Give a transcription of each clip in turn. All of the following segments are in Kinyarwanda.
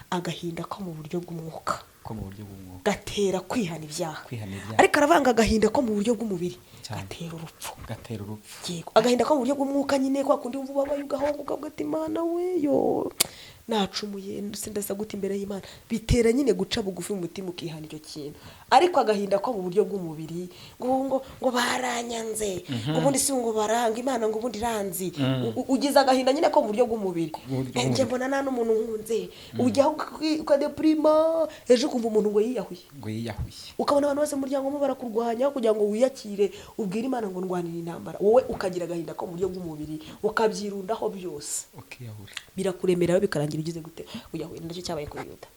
Agahinda ko mu buryo bw'umwuka ko mu buryo bw'umwuka gatera kwihana ibyaha. Kwihana ibyaha. Ariko aravanga agahinda ko mu buryo bw'umubiri Cyane. gatera urupfu. Gatera urupfu. Yego, agahinda ko mu buryo bw'umwuka nyine, kwa kundi wumva ubabaye, ugahonga, ukavuga ati: "Imana we, yo nacumuye, se ndasa gute imbere y'Imana?" Bitera nyine guca bugufi mu mutima, ukihana icyo kintu. Ariko agahinda ko mu buryo bw'umubiri, ngo baranyanze, ngo ubundi si ngo baranga Imana, ngo ubundi iranzi. Ugize agahinda nyine ko mu buryo bw'umubiri. Mu buryo Njye bw'umubiri. mbona nta n'umuntu nkunze, ujyaho ukadepurima, ejo ukumva umuntu ngo yiyahuye. Ngo yiyahuye. Ukabona abantu bose mu muryango mo barakurwanya. Kugira ngo wiyakire, ubwire Imana ngo ndwanire intambara, wowe ukagira agahinda ko mu buryo bw'umubiri, ukabyirundaho byose. Ukiyahura. Birakuremera, bikarangira ugize gute? Uyahuye. Nacyo cyabaye kuri Yuda.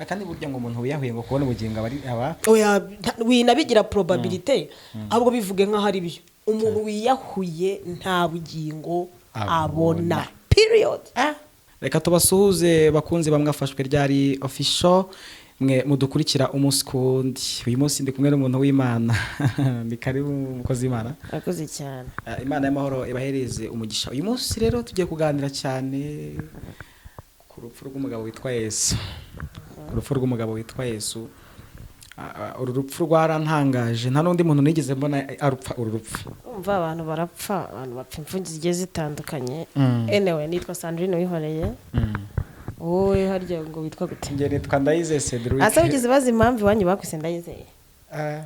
Kandi burya ngo umuntu wiyahuye ngo kubona ubugingo aba ari aba Oya, winabigira probabilité, ahubwo bivuge nk'aho ari byo: umuntu wiyahuye nta bugingo abona. Abona, period. Reka tubasuhuze, bakunzi bamwe afashwe ryari official, mwe mudukurikira umunsi ku wundi. Uyu munsi ndi kumwe n'umuntu w'Imana. Ni karibu, umukozi w'Imana. Urakoze cyane. Imana y'amahoro ibahereze umugisha. Uyu munsi rero tugiye kuganira cyane ku rupfu rw'umugabo witwa Yesu, ku rupfu rw'umugabo witwa Yesu. Uru rupfu rwarantangaje, nta n'undi muntu nigeze mbona arupfa uru rupfu. Umva, abantu barapfa, abantu bapfa impfu zigiye zitandukanye. Anyway, nitwa Sandrine Wihoreye. Wowe harya ngo witwa gute? Njye nitwa Ndayizeye Cedric. Asa wigeze baza impamvu iwanyu bakwise Ndayizeye? Ah.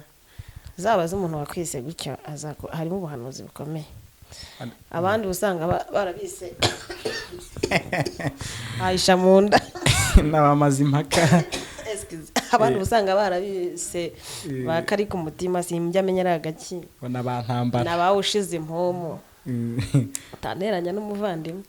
Zaba z'umuntu wakwise gutyo, harimo ubuhanuzi bukomeye. Abandi uba usanga barabise Aisha mu nda. N'abamaze impaka. Excuse. Abandi uba usanga barabise bakari ku mutima, simbya amenya ari agaki. Ngo n'abantambara. Nabawushize impumu, utanteranya n'umuvandimwe.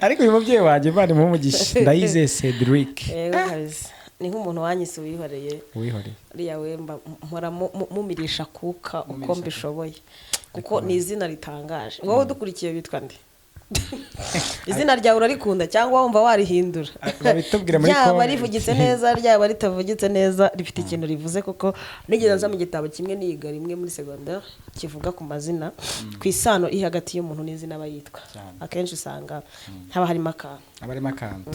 Ariko uyu mubyeyi wanjye, Imana imuhe umugisha, Ndayizeye Cedric. Yego kabisa, ni nk'umuntu wanyise Uwihoreye. Uwihoreye. Uriya we mpora mumirisha kuka uko Mumirisha. mbishoboye, kuko ni izina ritangaje. Wowe udukurikiye witwa nde? Izina ryawe urarikunda cyangwa wumva warihindura? Babitubwire muri Ryaba comment. rivugitse neza, ryaba ritavugitse neza, rifite ikintu rivuze, kuko nigeze nza mu gitabo kimwe niga rimwe muri secondaire kivuga ku mazina, ku isano iri hagati y'umuntu n'izina aba yitwa. Cyane. Akenshi usanga haba harimo akantu. Aba arimo akantu.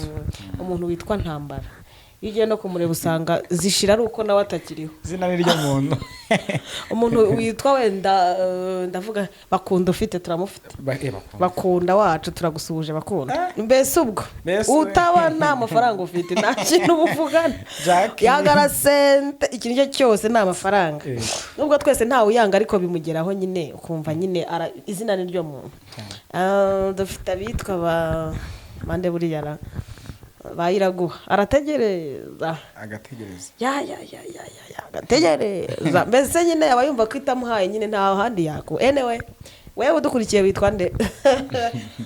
Umuntu witwa Ntambara, iyo ugiye no kumureba usanga zishira ari uko nawe atakiriho. Izina ni ryo muntu. Umuntu witwa wenda, ndavuga Bakunda, ufite turamufite. Bakunda. Bakunda wacu, turagusuhuje Bakunda. Mbese ubwo Mbese utaba nta mafaranga ufite, nta kintu muvugana. Jack. Yangara sente, ikintu icyo cyose ni amafaranga. Nubwo twese ntawe uyanga, ariko bimugeraho nyine ukumva nyine izina ni ryo muntu. Dufite abitwa ba mande, buriya bayiraguha arategereza. Agategereza. Ya ya ya ya ya ya, agategereza. Mbese nyine aba yumva ko itamuhaye nyine nta handi yaku. Anyway, wewe udukurikiye witwa nde?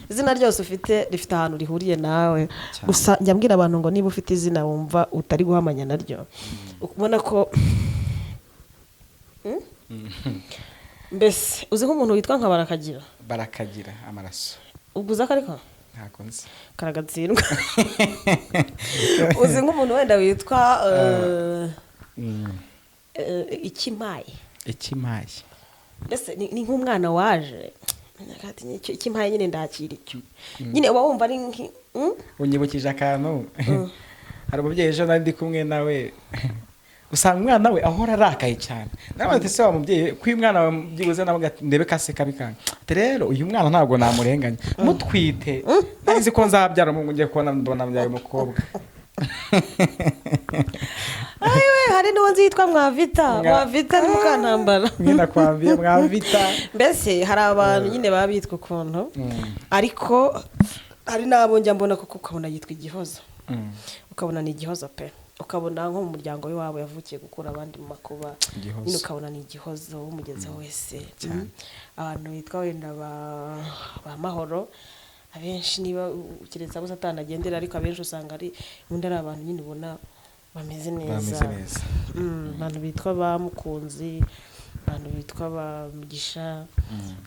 Izina ryose ufite rifite ahantu rihuriye nawe. Cyane. Gusa njya mbwira abantu ngo niba ufite izina wumva utari guhamanya naryo, ubona ko Mbese uzi nk'umuntu witwa nka Barakagira? Barakagira amaraso. Ubwo uzi ako ariko? Ntabwo nzi. Karagatsindwa. Uzi nk'umuntu wenda witwa Ikimaye? Ikimaye. Mbese ni nk'umwana waje ati: "Ikimpaye nyine ndakira icyo." Nyine uba wumva ari Unyibukije akantu. Hari umubyeyi ejo nari ndi kumwe nawe, usanga umwana we ahora arakaye cyane. Nawe ati: "Se wa mubyeyi, ko uyu mwana wawe byibuze nawe ati ndebe kaseka bikanga?" Ati: "Rero uyu mwana ntabwo namurenganya, mutwite nari nzi ko nzabyara umuhungu, ngiye kubona mbona mbyaye umukobwa." Ayiwe, hari n'uwo nzi yitwa Mwavita. Mwavita ni Mukantambara. Nyina kwambiye Mwavita. Mbese hari abantu nyine baba bitwa ukuntu, ariko hari n'abo njya mbona koko ukabona yitwa Igihozo, ukabona ni igihozo pe, ukabona nko mu muryango w'iwabo yavukiye gukura abandi mu makuba. Igihozo. Nyine ukabona ni igihozo umugezeho wese. Cyane. Abantu bitwa wenda ba Mahoro, abenshi niba keretse abo Satani agendera, ariko abenshi usanga ari ubundi ari abantu nyine ubona bameze neza. Bameze neza. Abantu bitwa ba Mukunzi, abantu bitwa ba Mugisha,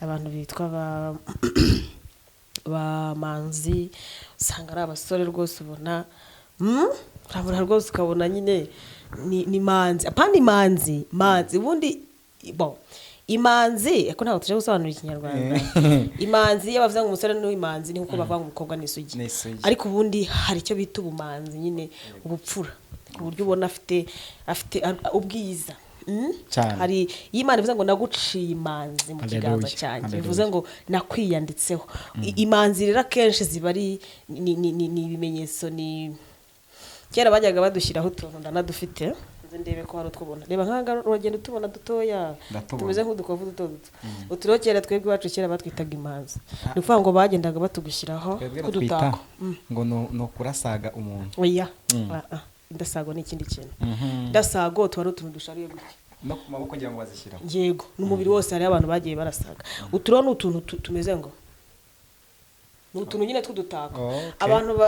abantu bitwa ba Manzi, usanga ari abasore rwose ubona, urabona rwose ukabona nyine ni Manzi, apana Imanzi. Manzi ubundi bon. Imanzi, ariko ntabwo tuje gusobanura Ikinyarwanda. Imanzi, iyo bavuze ngo umusore ni imanzi, ni nkuko bavuga ngo umukobwa ni isugi. Ni isugi. Ariko ubundi hari icyo bita ubumanzi nyine, ubupfura, ku buryo ubona afite ubwiza. Cyane. Hari iyo Imana ivuze ngo naguciye imanzi mu kiganza Hallelujah. cyanjye, Hallelujah. bivuze ngo nakwiyanditseho. Imanzi rero akenshi ziba ari ni ibimenyetso. Ni kera bajyaga badushyiraho utuntu, ndanadufite, nze ndebe ko hari utwubona. Reba nk'aha, uragenda utubona dutoya. Ndatubona. Tumeze nk'udukovu duto duto. Utu rero kera twebwe iwacu kera batwitaga imanzi, ni ukuvuga ngo bagendaga batugushyiraho Twebwe batwita k'udutako. ngo ni ukurasaga umuntu. Oya. Ah, ah. Indasago ni ikindi kintu. Indasago tuba ari utuntu dusharuye gutya. No ku maboko ngira ngo bazishyiraho. Yego, n'umubiri wose hariho abantu bagiye barasaga. Utu rero ni utuntu tumeze ngo ni utuntu nyine tw'udutako. Abantu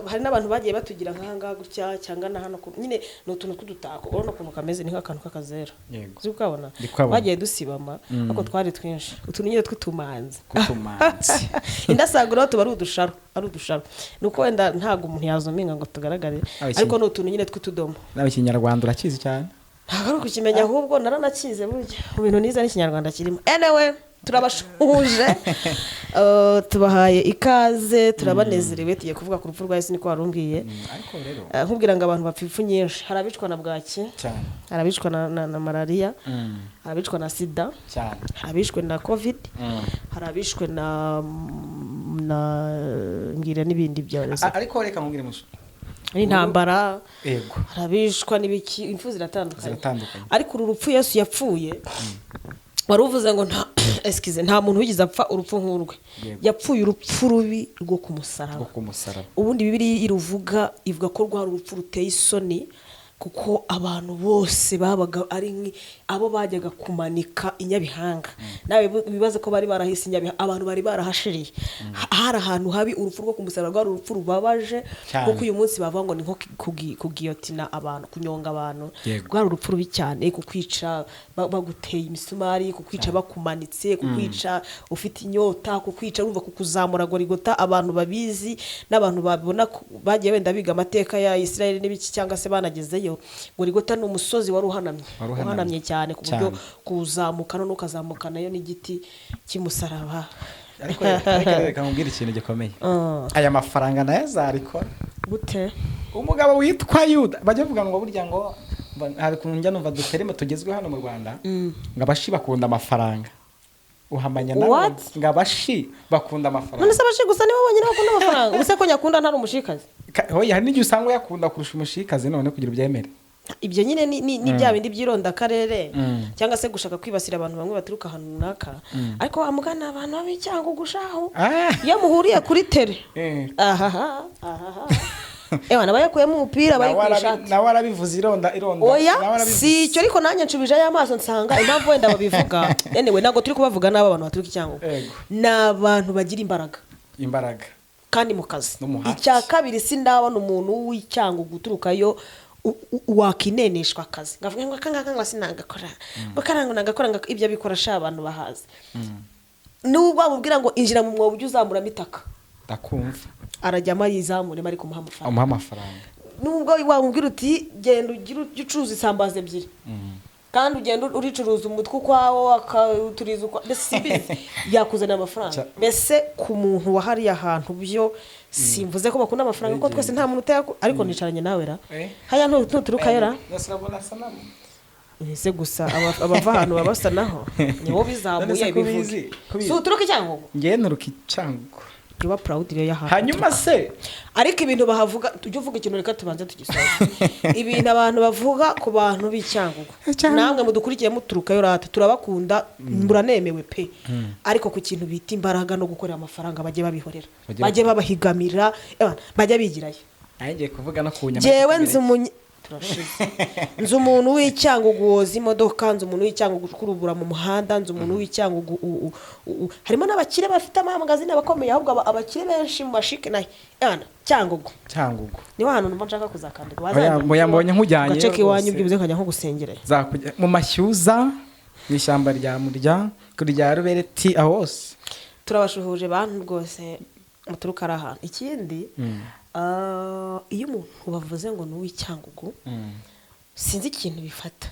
hari n'abantu bagiye batugira nk'aha ngaha gutya cyangwa na hano nyine ni utuntu tw'udutako. Urabona ukuntu kameze, ni nk'akantu k'akazeru. Yego. Uzi kukabona? Ndi kukabona. Bagiye dusibama, ariko twari twinshi, utuntu nyine tw'utumanzi. Kutumanzi. Indasago rero tuba ari udusharo, ari udusharo, ni uko wenda ntabwo umuntu yazuminga ngo tugaragare. Ariko ni utuntu nyine tw'utudomo. Nawe Ikinyarwanda urakizi cyane. Ntabwo ari ukukimenya, ahubwo naranakize. Burya mu bintu nize n'Ikinyarwanda kirimo. Anyway, turabashuhuje, tubahaye ikaze, turabanezerewe. Tugiye kuvuga ku rupfu rwa Yesu, niko warumbwiye. Ariko rero Nkubwira ngo abantu bapfa impfu nyinshi. Hari abicwa na bwaki, cyane hari abicwa na malariya, hari abicwa na sida, hari abishwe na COVID, hari abishwe na mbwira n'ibindi byorezo. Ariko reka nkubwire musho. N'intambara. Yego. Hari abishwa n'ibiki, impfu ziratandukanye. Ziratandukanye. Ariko uru rupfu Yesu yapfuye, wari uvuze ngo nta, excuse, nta muntu wigeze apfa urupfu nk'urwe. Yapfuye urupfu rubi rwo ku musaraba. Rwo ku musaraba. Ubundi Bibiliya iruvuga, ivuga ko rwari urupfu ruteye isoni, kuko abantu bose babaga ari abo bajyaga kumanika inyabihanga. Nawe bibaze ko bari barahise inyabihanga, abantu bari barahashiriye. Hari ahantu habi. Urupfu rwo ku musaraba rwari urupfu rubabaje. Cyane. Kuko uyu munsi bavuga ngo ni nko kugiyotina abantu, kunyonga abantu. Rwari urupfu rubi cyane, kukwica baguteye imisumari, kukwica bakumanitse, kukwica ufite inyota, kukwica urumva, kukuzamura Gorigota. Abantu babizi n'abantu babona bagiye wenda biga amateka ya Israel n'ibiki cyangwa se banagezeyo, Gorigota ni umusozi wari uhanamye. Wari uhanamye. Uhanamye cyane ku buryo Cyane. kuwuzamuka none ukazamuka nayo n'igiti cy'umusaraba. Ariko reka nkubwire ikintu gikomeye. Aya mafaranga nayo azarikora. Gute? Umugabo witwa Yuda, bajya bavuga ngo burya ngo hari ukuntu njya numva dutereme tugezweho hano mu Rwanda, ngo abashi bakunda amafaranga, uhamanya nabo. What? Ngo abashi bakunda amafaranga. None se abashi gusa nibo bonyine bakunda amafaranga? Ubuse ko nyakunda ntari umushikazi? Oya, hari n'igihe usanga uyakunda kurusha umushikazi, none kugira ubyemere. Ibyo nyine ni bya bindi by'irondakarere cyangwa se gushaka kwibasira abantu bamwe baturuka ahantu runaka. Ariko wa mugana abantu b'Icyangugu shahu, iyo muhuriye kuri tere, ahaha ahaha, ewa nabayakuyemo umupira, bari Nawe ku ishati. Nawe arabivuze, ironda ironda. Oya. Nawe arabivuze. Si icyo, ariko nanjye nshubijeyo amaso nsanga impamvu wenda babivuga, anyway, ntabwo turi kubavuga nabi abantu baturuka Icyangugu. Ni abantu bagira imbaraga. Imbaraga. Kandi mu kazi. N'umuhati. Icya kabiri, sindabona umuntu w'Icyangugu uturukayo wakineneshwa akazi, ngavuga ngo aka ngaka ngo sinagakora, ngo kariya ngo nagakora, ngo ibyo abikora sha abantu bahazi. Nubwo wamubwira ngo injira mu mwobo ujye uzamuramo itaka, Ndakumva. arajyamo ayizamuremo, ari kumuha amafaranga. Umuha amafaranga. Nubwo wamubwira uti genda ugire ujye ucuruza isambaza ebyiri, kandi ugenda uricuruza umutwe ukwawo, akawuturiza ukwawo, mbese simbizi, yakuzanira amafaranga. Mbese ku muntu wahariye ahantu, byo simvuze ko bakunda amafaranga, kuko twese nta muntu utayaku, ariko nicaranye nawe ra. Haya, ntuturukayo ra? Nose urabona asa nabo? Ese gusa abava ahantu baba basa naho nibo None bizamuye se bivuge. kubizi? Si uturuka Icyangugu? Ngewe nturuka Icyangugu. Uba proud rero y'ahantu Hanyuma se ariko ibintu bahavuga, tujye uvuga ikintu, reka tubanze tugisoze. Ibintu abantu bavuga ku bantu b'Icyangugu, Icyangugu. namwe mudukurikiye muturukayo rata, turabakunda, muranemewe pe, ariko ku kintu bita imbaraga no gukorera amafaranga bajye babihorera. Bajye Bajye babahigamira, ewana, bajye bigirayo. Nanjye ngiye kuvuga no ku nyama. Njyewe nzi turashize, nzi umuntu w'Icyangugu woza imodoka, nzi umuntu w'Icyangugu ukurubura mu muhanda, nzi umuntu w'Icyangugu harimo n'abakire bafite amamagazine abakomeye, ahubwo abakire benshi mu mashike nayo. Ewana, Cyangugu. Cyangugu. Niho hantu numva nshaka kuzakandika. Oya, oya, mbonye nkujyanye Gace k'iwanyu, rwose. byibuze nkajya nko gusengera. Zakujya mu mashyuza, mu ishyamba rya Murya, kuri rya Rubereti, aho hose. Turabashuhuje bantu rwose muturuka ari ahantu. Ikindi, iyo umuntu bavuze ngo ni uw'Icyangugu, sinzi ikintu bifata,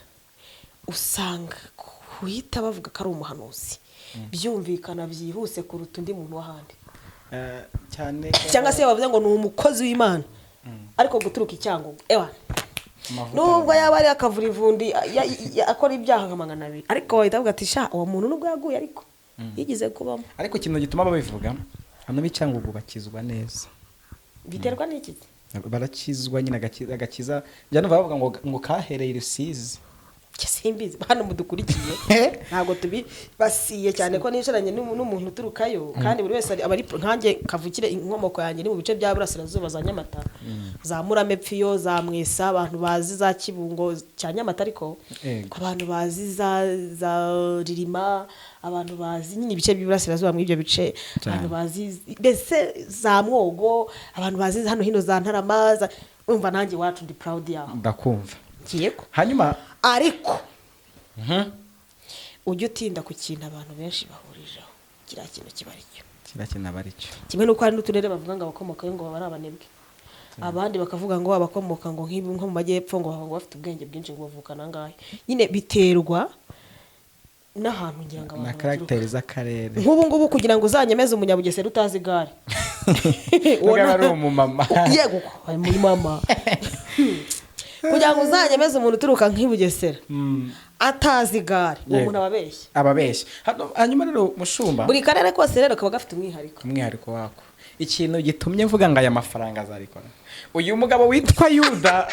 usanga Guhita bavuga ko ari umuhanuzi byumvikana byihuse kuruta undi muntu w'ahandi. Cyane. Cyangwa se iyo bavuze ngo ni umukozi w'Imana ariko guturuka i Cyangugu, ewa, Amavuta. nubwo yaba ari akavurivundi akora ibyaha nka 200, ariko bahita bavuga ati: "Sha, uwo muntu nubwo yaguye ariko yigeze kubamo." Ariko ikintu gituma babivuga, hano b'i Cyangugu bakizwa neza. Biterwa n'iki? Barakizwa nyine, agakiza njya numva bavuga ngo kahereye i Rusizi. Simbizi, hano mudukurikiye ntabwo tubibasiye cyane ko nicaranye n'umuntu uturukayo, kandi buri wese aba ari nkanjye kavukire. Inkomoko yanjye ni mu bice bya Burasirazuba, za Nyamata, za Murame Pfiyo, za Mwesa, abantu bazi za Kibungo cya Nyamata, ariko abantu bazi za Ririma, abantu bazi nyine ibice by'Iburasirazuba muri ibyo bice, abantu bazi mbese za Mwogo, abantu bazi hano hino za Ntarama, umva nanjye iwacu ndi proud yaho. Ndakumva. Yego. Hanyuma Ariko ujye utinda ku kintu abantu benshi bahurijeho, kiriya kintu kiba ari cyo. Kiriya kintu aba ari cyo. Kimwe n'uko hari n'uturere bavuga ngo abakomokayo ngo baba ari abanebwe, abandi bakavuga ngo abakomoka ngo nk'ibi nko mu majyepfo ngo baba ngo bafite ubwenge bwinshi, ngo bavukana angahe. Nyine biterwa n'ahantu ngira ngo na abantu baturuka. Caractère z'akarere. Nk'ubu ngubu kugira ngo uzanyemeze umunyabugesera utazi igare, Nubwo aba ari umumama. Yego, ari muri mama. Kugira ngo uzanyemeze umuntu uturuka nk'i Bugesera atazi igare, uwo muntu aba abeshya. Ababeshya. Hanyuma rero, mushumba, Buri karere kose rero kaba gafite umwihariko. Umwihariko wako. Ikintu gitumye mvuga ngo aya mafaranga azarikora, uyu mugabo witwa Yuda,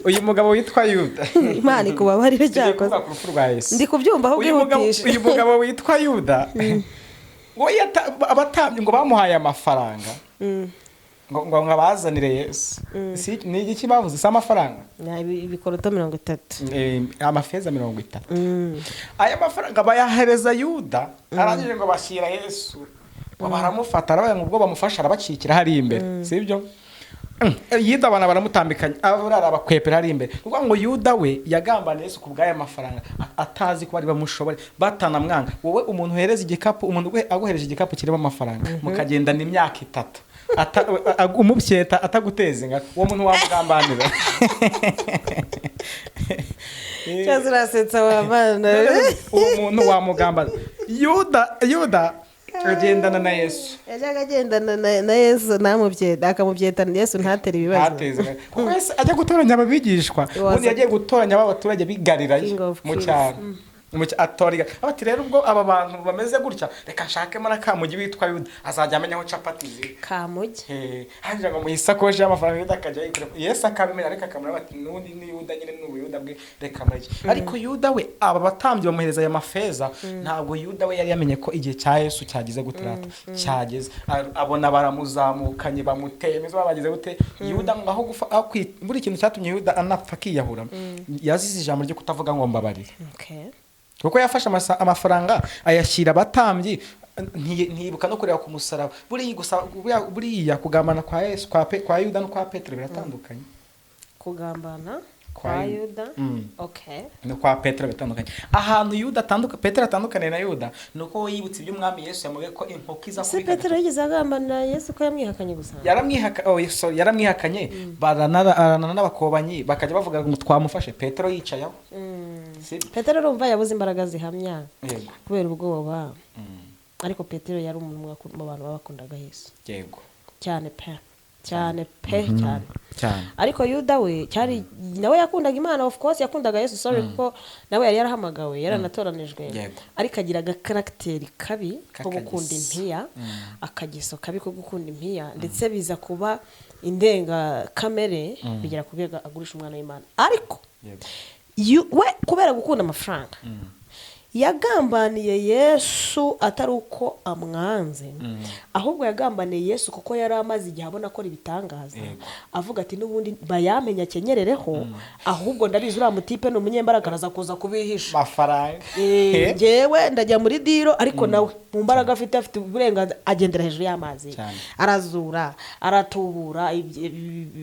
uyu mugabo witwa Yuda. Imana ikubabarire. Tugiye Cyakoze. kuvuga ku rupfu rwa Yesu. Ndi kubyumva aho Uyu ubwihutisha. Uyu mugabo witwa Yuda ngo abatambyi ngo bamuhaye amafaranga ngo abazanire Yesu. Ni igiki bavuze? Si amafaranga? Ni ibikoroto 30. Amafeza 30. Aya mafaranga bayahereza Yuda, arangije ngo bashyira Yesu, ngo baramufata, arabaye ngo ubwo bamufasha arabacikira hariya imbere, sibyo? Yuda abana baramutambikanye, aburara abakwepera hariya imbere. Ni ukuvuga ngo Yuda we yagambaniye Yesu ku bw'aya mafaranga, atazi ko bari bamushobore batanamwanga. Wowe umuntu uhereza igikapu, umuntu aguhereje igikapu kirimo amafaranga, mukagendana imyaka 3, umubyeta ataguteza ingano, uwo muntu wamugambanira? Cyangwa urasetsa wa bana. Uwo muntu wamugamba? Yuda agendana na Yesu. Yajyaga agendana na Yesu ntamubyeta, akamubyeta Yesu ntatere ibibazo. Ntateze ingano. Kuko Yesu ajya gutoranya ababigishwa, ubundi yagiye gutoranya ba baturage b'i Galilaya King of mu Kings. cyaro. Atora ati: "Rero ubwo aba bantu bameze gutya, reka nshakemo na kamugi witwa Yuda, azajya amenya aho capati ziri." Kamugi. Hanyuma ngo mu isakoshi y'amafaranga, Yuda akajya yikorera, Yesu akabimenya, ariko akamureba ati: "N'ubundi ni Yuda nyine, ni ubuyuda bwe, reka mureke." Ariko Yuda we, aba batambyi bamuhereza aya mafeza, ntabwo Yuda we yari yamenye ko igihe cya Yesu cyagize guterata cyageze. Abona baramuzamukanye, bamuteye imizo, babagize gute. Yuda ngo aho gufa, aho buri kintu cyatumye Yuda anapfa akiyahura, yazize ijambo ryo kutavuga ngo mbabarire. Kuko yafashe amafaranga ayashyira abatambyi, ntiyibuka no kureba ku musaraba. Buriya gusa buriya kugambana kwa Yesu, kwa Yuda no kwa Petero biratandukanye. Kugambana Kwa kwa Yuda. No kwa Petero bitandukanye. Ahantu Yuda atanduka, Petero atandukaniye na Yuda, ni uko we yibutse ibyo umwami Yesu yamubwiye ko inkoko iza Se kubika. Petero yigeze agambanira Yesu ko yamwihakanye gusa? Oh, sorry, yaramwihakanye, baranana n'abakobanyi bakajya bavuga ngo twamufashe, Petero yicayeho. Si? Petero urumva yabuze imbaraga zihamya kubera ubwoba, ariko Petero yari umuntu mu bantu babakundaga Yesu cyane pe, cyane pe, cyane. Cyane. Ariko Yuda we cyari nawe yakundaga Imana, of course yakundaga Yesu, sorry, kuko nawe yari yarahamagawe, yaranatoranijwe, ariko agira agacaractère kabi ko gukunda K'akageso. impiya, akageso kabi ko gukunda impiya, ndetse biza kuba indengakamere, bigera ku rwego agurisha umwana w'Imana. Ariko we kubera gukunda amafaranga yagambaniye Yesu, atari uko amwanze, ahubwo yagambaniye Yesu kuko yari amaze igihe abona akora ibitangaza, avuga ati: "N'ubundi bayamenye akenyerereho, ahubwo ndabizi uriya mutipe ni umunyembaraga, araza kuza kubihisha." Mafaranga. Njyewe ndajya muri deal, ariko nawe mu mbaraga afite, afite uburenganzira, agendera hejuru y'amazi, arazura, aratubura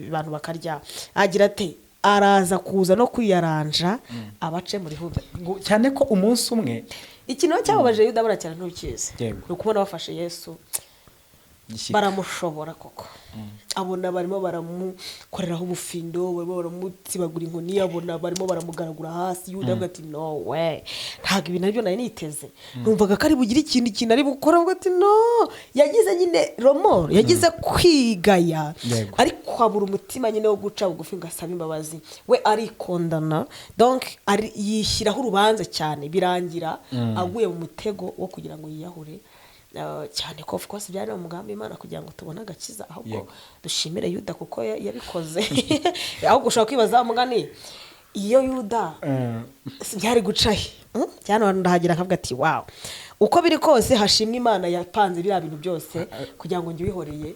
abantu bakarya, agira ate, araza kuza no kwiyaranja abace muri hubi. Cyane ko umunsi umwe Ikintu cyababaje Yuda buriya cyane ntukizi? Yego. Ni ukubona bafashe Yesu. Gishyika. Baramushobora koko, abona barimo baramukoreraho ubufindo, barimo baramutsibagura inkoni, abona barimo baramugaragura hasi. Yuda avuga ati: "No way, ntabwo ibintu aribyo nari niteze, numvaga ko ari bugire ikintu, ikintu ari bukora." Avuga ati: "No." Yagize nyine remords, yagize kwigaya, ariko abura umutima nyine wo guca bugufi ngo asabe imbabazi. We arikondana, donc yishyiraho urubanza cyane, birangira aguye mu mutego wo kugira ngo yiyahure. Cyane ko of course byari mu mugambi w'Imana kugira ngo tubone agakiza. Ahubwo dushimire Yuda kuko yabikoze. Ahubwo ushobora kwibaza mugani, iyo Yuda si byari guca he? Cyane abantu ndahagira nkavuga ati: "Wow, uko biri kose hashimwe Imana yapanze biriya bintu byose kugira ngo njye wihoreye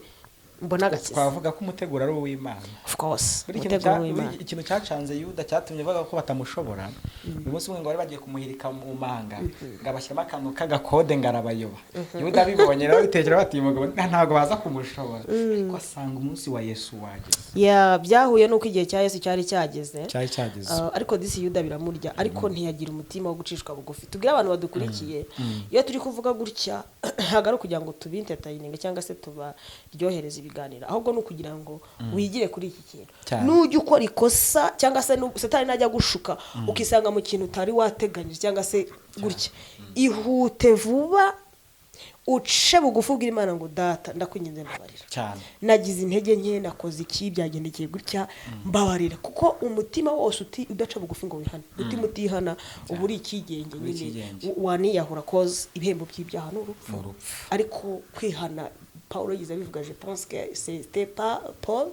mbone agakiza." Twavuga ko umuteguro ari uw'Imana. Of course. Buri kintu umuteguro w'Imana. Buri ikintu cyacanze Yuda, cyatumye bavuga ko batamushobora, uyu munsi umwe ngo bari bagiye kumuhirika mu manga, ngo abashyiramo akantu k'agakode, ngo arabayoba. Yuda abibonye rero bitekera bati: "Uyu mugabo ntabwo baza kumushobora," ariko asanga umunsi wa Yesu wageze. Ya, byahuye n'uko igihe cya Yesu cyari cyageze. Cyari cyageze. Ariko disi Yuda biramurya, ariko ntiyagira umutima wo gucishwa bugufi. Tubwire abantu badukurikiye, iyo turi kuvuga gutya ntabwo ari ukugira ngo tubintertaininge cyangwa se tubaryohereze ibiganiro, ahubwo ni ukugira ngo wigire kuri iki kintu. Nujya ukora ikosa cyangwa se Satani najya gushuka ukisanga mu kintu utari wateganyije cyangwa se gutya, ihute vuba uce bugufi, ubwira Imana ngo: "Data, ndakwinginze, mbabarira. Nagize intege nke, nakoze iki, byagendekeye gutya, mbabarira." Kuko umutima wose udaca bugufi ngo wihane, umutima utihana uba uri ikigenge Uri nyine. ikigenge. Waniyahura, 'cause ibihembo by'ibyaha ni urupfu. Ni urupfu. Ariko kwihana, Paul yize abivuga, je pense que c'était pas Paul,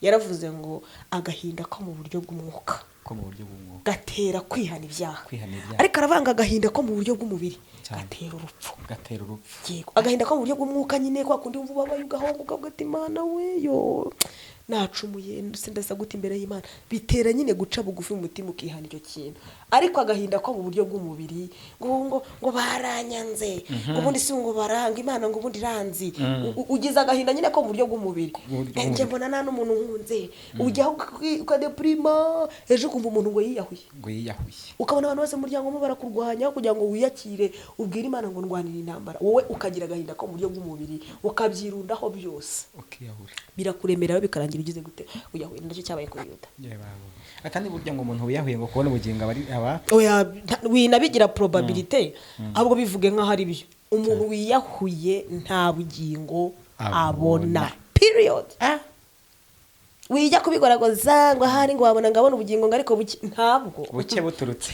yaravuze ngo agahinda ko mu buryo bw'umwuka ko mu buryo bw'umwuka gatera kwihana ibyaha. Kwihana ibyaha. Ariko aravanga agahinda ko mu buryo bw'umubiri gatera urupfu. Gatera urupfu. Yego, agahinda ko mu buryo bw'umwuka nyine, kwa kundi wumva ubabaye ugahonga, ukavuga ati: "Imana we yo, nacumuye, se ndasa gute imbere y'Imana?" Bitera nyine guca bugufi mu mutima ukihana icyo kintu. Ariko agahinda ko mu buryo bw'umubiri, ngo baranyanze, ngo ubundi si ngo baranga Imana, ngo ubundi iranzi. Ugize agahinda nyine ko mu buryo bw'umubiri. Mu buryo Njye mbona nta n'umuntu nkunze, ujyaho ukadepurima, ejo ukumva umuntu ngo yiyahuye. Ngo yiyahuye. Ukabona abantu bose mu muryango mo barakurwanya. Kugira ngo wiyakire, ubwire Imana ngo ndwanire intambara, wowe ukagira agahinda ko mu buryo bw'umubiri, ukabyirundaho byose, ukiyahura. Birakuremera, bikarangira ugize gute? Uyahuye. Nacyo cyabaye kuri Yuda. Yewe babo. Akandi burya ngo umuntu wiyahuye ngo kubona ubugingo aba ari aba Oya, winabigira probabilité, ahubwo bivuge nk'aho ari byo: umuntu wiyahuye nta bugingo abona. Abona, period. Wijya kubigoragoza ngo ahari ngo wabona ngo abone ubugingo, ngo ariko buke ntabwo. Buke buturutse.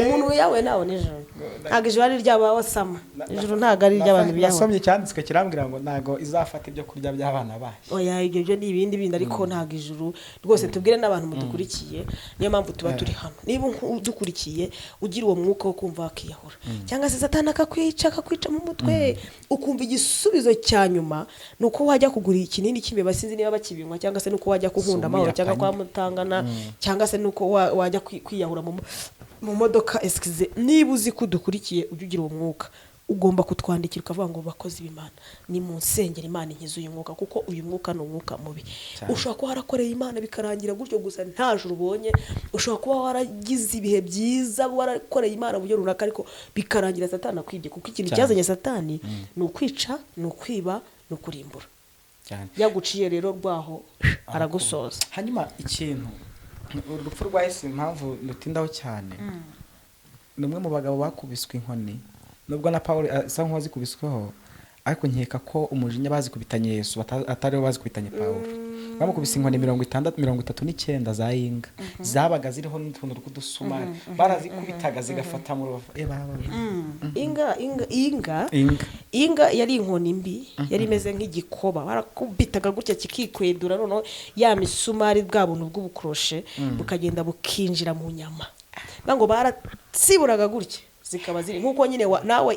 Umuntu wiyahuye ntabona ijuru. Ntabwo ijuru ari iry'abawasama, ijuru ntabwo ari iry'abantu biyahuye. Nasomye icyanditswe kirambwira ngo ntabwo izafata ibyo kurya by'abana bayo. Oya, ibyo byo ni ibindi bindi, ariko ntabwo ijuru rwose. Tubwire n'abantu mudukurikiye, niyo mpamvu tuba turi hano. Niba udukurikiye ugira uwo mwuka wo kumva wakiyahura, cyangwa se Satani akakwica, akakwica mu mutwe, ukumva igisubizo cya nyuma ni uko wajya kugura ikinini cy'imbeba, sinzi niba bakibinywa, cyangwa se nuko wajya kuhunda amahoro cyangwa kwa Mutangana, cyangwa se nuko wajya kwiyahura mu modoka, excuse, niba uzi ko udukurikiye ujya ugira uwo mwuka, ugomba kutwandikira ukavuga ngo: "Bakozi b'Imana, ni mu nsengero, Imana inkize uyu mwuka," kuko uyu mwuka ni umwuka mubi. Ushobora kuba warakoreye Imana bikarangira gutyo gusa, nta juru ubonye. Ushobora kuba waragize ibihe byiza, warakoreye Imana mu buryo runaka, ariko bikarangira Satani akwibye, kuko ikintu cyazanye Satani ni ukwica, ni ukwiba, ni ukurimbura. Yaguciye rero rwaho aragusoza. Hanyuma ikintu, urupfu rwa Yesu, impamvu rutindaho cyane, ni umwe mu bagabo bakubiswe inkoni, nubwo na Paul asa nk'uwazikubisweho, ariko nkeka ko umujinya bazikubitanye Yesu ataribo bazikubitanye Paul. Bamukubise inkoni 60, 39 za yinga, zabaga ziriho n'utuntu tw'udusumari, barazikubitaga zigafata mu rubavu. Inga, inga, inga. Inga. Inga yari inkoni mbi, yari imeze nk'igikoba, barakubitaga gutya kikikwedura, noneho ya misumari, bwa buntu bw'ubukoroshe bukagenda bukinjira mu nyama. Ngo baratsiburaga gutya zikaba ziri nk'uko nyine nawe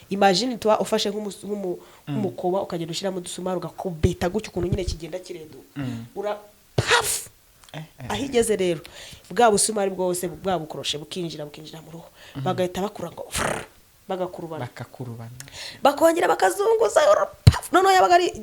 imagine tuba ufashe nk'umukoba, ukagenda ushyiramo udusumari, ugakubita gutya, ukuntu nyine kigenda kireduka, ura pafu. Aho igeze rero, bwa busumari bwose, bwa bukoroshe bukinjira mu ruhu, bagahita bakura ngo frrr. Bagakurubana. Bakakurubana. Bakongera bakazunguza, paf! Noneho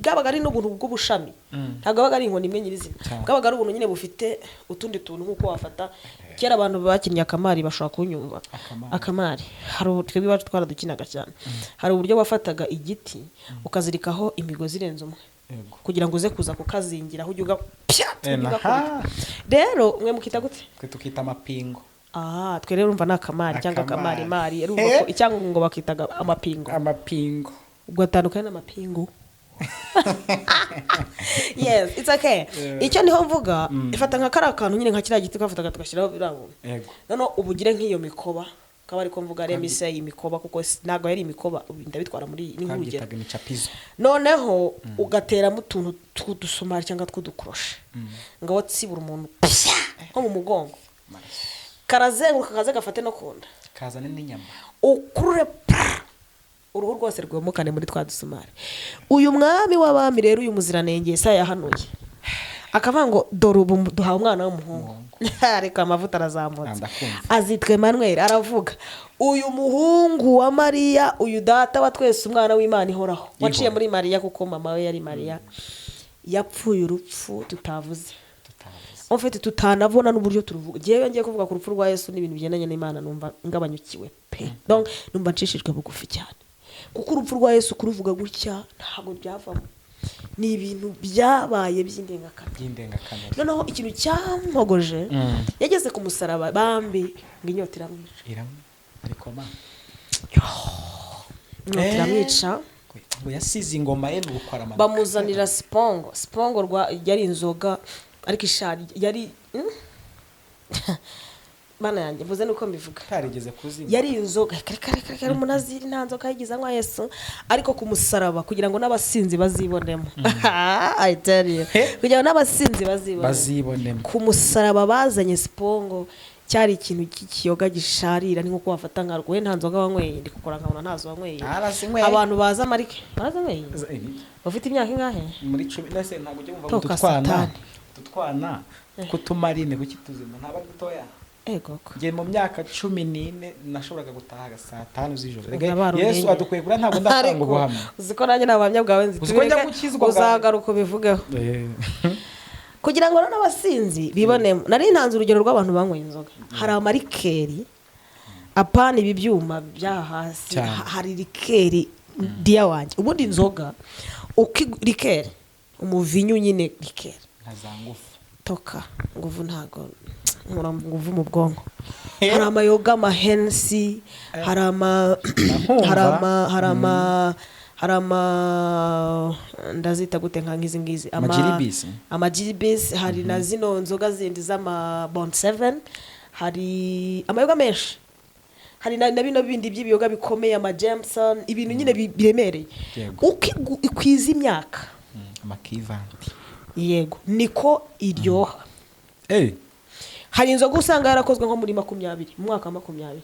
bwabaga ari n'ubuntu bw'ubushami, ntabwo yabaga ari inkoni imwe nyirizina. Bwabaga ari ubuntu nyine bufite utundi tuntu, nk'uko wafata kera abantu bakinnye akamari bashobora kunyumva. Akamari. Akamari, hari twebwe iwacu twaradukinaga cyane. Hari uburyo wafataga igiti ukazirikaho imigozi irenze umwe kugira ngo uze kuza kukazingira aho ujya pya, ujye ugakubita. Rero mwe mukita gute? Twe tukita amapingo. Ah, twe rero urumva ni akamari cyangwa Akamari. akamari mari. Urumva ko icyangwa ngo bakitaga amapingo. Amapingo. Ubwo atandukanye n'amapingu. Yes, it's okay. Icyo niho mvuga, ifata nka kariya kantu nyine, nka kiriya giti twafataga tugashyiraho biriya buntu. Noneho ubugire nk'iyo mikoba, kaba ariko mvuga remise imikoba, kuko ntabwo yari imikoba, ubu ndabitwara muri ni nk'urugero. Twabyitaga imicapizo. Noneho ugateramo utuntu tw'udusumari cyangwa tw'udukoroshe, ngo watsibura umuntu pya nko mu mugongo, karazenguruka kaze gafate no ku nda. Kazane n'inyama. Ukurure pa, uruhu rwose rwomokane muri twa dusumari. Uyu mwami w'abami rero, uyu muziranenge Yesaya yahanuye akavuga ngo dore ubu duhawe umwana w'umuhungu, ariko amavuta arazamutse. Ndakumva. Azitwa Emmanuel. Aravuga uyu muhungu wa Mariya, uyu data wa twese, umwana w'Imana ihoraho waciye muri Mariya, kuko mama we yari Mariya. Yapfuye urupfu tutavuze. Tutavuze. En fait, tutanabona n'uburyo turuvuga. Ngewe ngiye kuvuga ku rupfu rwa Yesu n'ibintu bigendanye n'Imana, numva ngabanyukiwe pe. Donc numva nshishijwe bugufi cyane, kuko urupfu rwa Yesu kuruvuga gutya ntabwo byavamo, ni ibintu byabaye by'indengakamere. By'indengakamere. Noneho ikintu cyampogoje, yageze ku musaraba bambi ngo inyota iramwica. Iramwe ariko ma Inyota iramwica. Ngo yasize ingoma ye nuko aramanuka. Bamuzanira sipongo. Sipongo rwa yari inzoga ariko ishari yari, Mana yanjye, mvuze nuko mbivuga. Utarigeze kuzinywa. Yari inzoga, kare kare kare kare, umunaziri nta nzoga yigeze anywa Yesu, ariko ku musaraba kugira ngo n'abasinzi bazibonemo, I tell you, kugira ngo n'abasinzi bazibonemo. Bazibonemo. Ku musaraba bazanye sipongo, cyari ikintu cy'ikiyoga gisharira, ni nko wafata nka we nta nzoga wanyweye, ndi kukora nkabona ntazo wanyweye. Narazinyweye. Abantu baza amarike barazinyweye, bafite imyaka ingahe? Muri 10 nese ntabwo ujya wumva ngo Toka utu twana Satani. utu twana kutumarine kuki tuzima ntaba ari dutoya. Ego ko. Njye mu myaka 14 nashoboraga gutaha 5:00 z'ijoro. Rega Unabara Yesu umenye. adukwiye kuri, ntabwo ndatanga Ariko, ubuhamya. uzi ko nanjye nta buhamya bwawe nzi. Uzi ko njya Tubireke, gukizwa bwa- uzagaruka ubivugeho. Kugira ngo n'abasinzi bibonemo, nari ntanze urugero rw'abantu banyweye inzoga. Hari amarikeri, apana ibi byuma by'aha hasi. Cyane. Hari liqueur diya wanjye, ubundi inzoga uko liqueur, umuvinyu nyine, liqueur. Nka za ngufu. Toka nguvu, ntago nkura nguvu mu bwonko. Hari amayoga, amahensi, hari ama Ndumva. hari ama ndazita gute, nka ngizi ngizi Amagiribisi? Amagiribisi. Hari na zino nzoga zindi z'ama Bond 7, hari amayoga menshi, hari na bino bindi by'ibiyoga bikomeye, ama Jameson, ibintu nyine biremereye. Uko ikwiza imyaka, Amakivanti. yego, niko iryoha. Hari inzoga usanga yarakozwe nko muri 20, mu mwaka wa 20.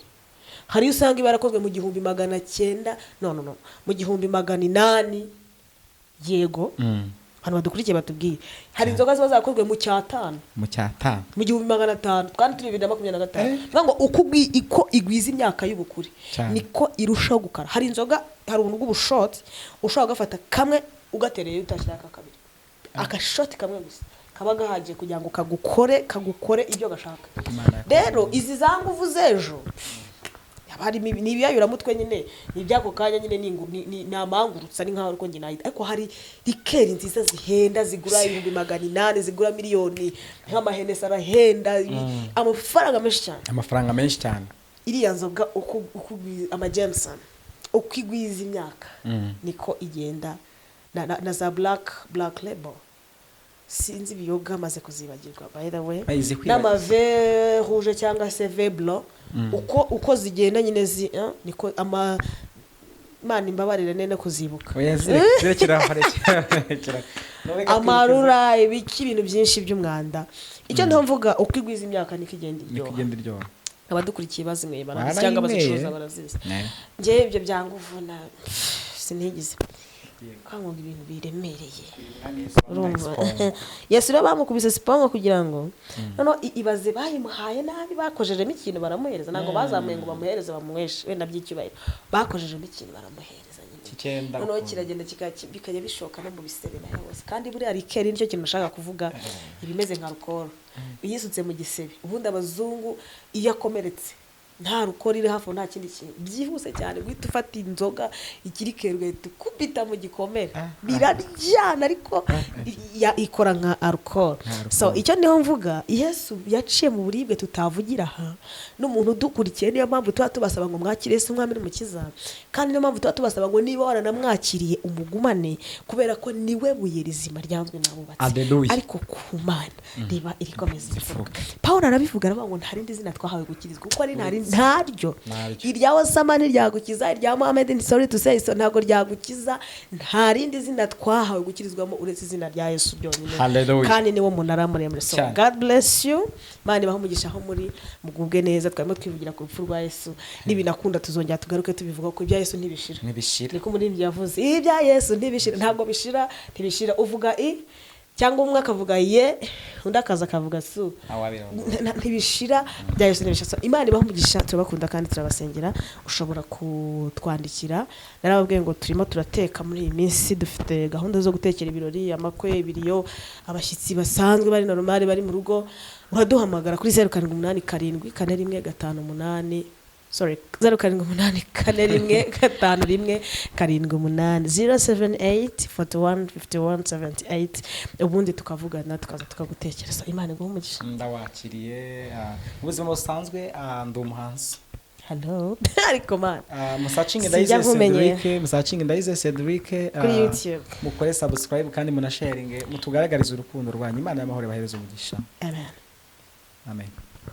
Hari iyo usanga iba yarakozwe mu 1900, no no no, mu 1800. Yego, abantu badukurikiye batubwiye, hari inzoga ziba zarakozwe mu cyatanu. Mu cyatanu. Mu 1500, kandi turi 2025. Bivuga ngo uko igwiza imyaka y'ubukure, niko irushaho gukara. Hari inzoga, hari ubuntu bw'ubushoti ushobora gufata kamwe ugatereye, utashyiraho aka kabiri, akashoti kamwe gusa kaba gahagije kugira ngo kagukore ibyo gashaka. Imana yakoze. Rero izi za nguvu z'ejo haba harimo ni ibiyayuramutwe nyine, ni iby'ako kanya nyine, ni amangurutsa, ni nkaho ariko njye nayita. Ariko hari liqueur nziza zihenda, zigura 800,000, zigura miliyoni, nk'amahenesi arahenda, amafaranga menshi cyane. Amafaranga menshi cyane. Iriya nzoga uko ama Jameson, uko igwiza imyaka, niko igenda na za black label, sinzi ibiyoga amaze kuzibagirwa, by the way. Ayizi kwibagiza. N'amavin rouge cyangwa se vin blanc, uko zigenda nyine niko ama Imana imbabarire nene kuzibuka. Oya, zirekera aho, rekera. No, reka. Amarura, ibiki, ibintu byinshi by'umwanda. Icyo ndiho mvuga, uko igwiza imyaka niko igenda Niko iryoha. igenda iryoha. Abadukurikiye bazinyweye barabizi cyangwa Barayinyweye. bazicuruza barazizi. Ne. Njyewe ibyo bya nguvu na sinigeze. Kwanga ibintu biremereye, urumva Yesu rero bamukubise sipongo kugira ngo noneho ibaze bayimuhaye nabi, bakojejemo ikintu baramuhereza. Ntabwo bazamuye ngo bamuhereze bamunyweshe wenda by'icyubahiro, bakojejemo ikintu baramuhereza nyine. Kikenda Noneho ukuntu. kiragenda bikajya bishoka no mu bisebe nayo hose. Kandi buriya liqueur, nicyo kintu nashaka kuvuga, ibimeze nka alcool uyisutse mu gisebe. Ubundi abazungu iyo akomeretse, nta alcool iri hafi aho, nta kindi kintu, byihuse cyane guhita ufata inzoga ikiliqueur ugahita ukubita mu gikomere, biraryana, ariko ikora nka alcool. So icyo niho mvuga, Yesu yaciye mu buribwe tutavugira aha n'umuntu udukurikiye. Niyo mpamvu tuba tubasaba ngo mwakire Yesu umwami n'umukiza, kandi niyo mpamvu tuba tubasaba ngo niba waranamwakiriye umugumane, kubera ko niwe buye rizima ryanzwe n'abubatsi, Hallelujah. ariko ku Mana riba irikomeza imfuruka. Pawulo arabivuga, aravuga ngo nta rindi zina twahawe gukirizwa, kuko ari nta rindi, ntaryo. Ntaryo. Irya Osama ntiryagukiza, irya Muhammed, sorry to say so, ntabwo ryagukiza. Nta rindi zina twahawe gukirizwamo uretse izina rya Yesu ryonyine. Hallelujah. Kandi niwo munara muremure. So Cyane. God bless you, Imana ibahe umugisha aho muri, mugubwe neza. Twarimo twivugira ku rupfu rwa Yesu, nibinakunda tuzongera tugaruke tubivuga, ko ibya Yesu ntibishira. Ntibishira. Niko umuririmbyi yavuze, ibya Yesu ntibishira, ntabwo bishira, ntibishira. Uvuga i cyangwa umwe akavuga ye, undi akaza akavuga su. Ntawabirondora. Ntibishira, bya Yesu ntibishira. So, Imana ibahe umugisha, turabakunda kandi turabasengera. Ushobora kutwandikira. Narababwiye ngo turimo turateka muri iyi minsi, dufite gahunda zo gutekera ibirori, amakwe, ibiriyo, abashyitsi basanzwe bari normal bari mu rugo. Uraduhamagara kuri 0787 4158, sorry, 0784 151 78, 078 41 51 78, ubundi tukavugana, tukaza tukagutekereza. Imana iguhe umugisha. Ndawakiriye. Mu buzima busanzwe, ndi umuhanzi. Hello, ariko man Musearchinge Sinjya Ndayize nkumenyera. Cedric, musearchinge Ndayize Cedric Kuri YouTube. Mukore subscribe kandi munasharinge, mutugaragarize urukundo rwanyu. Imana y'amahoro ibahereze umugisha. Amen. Amen.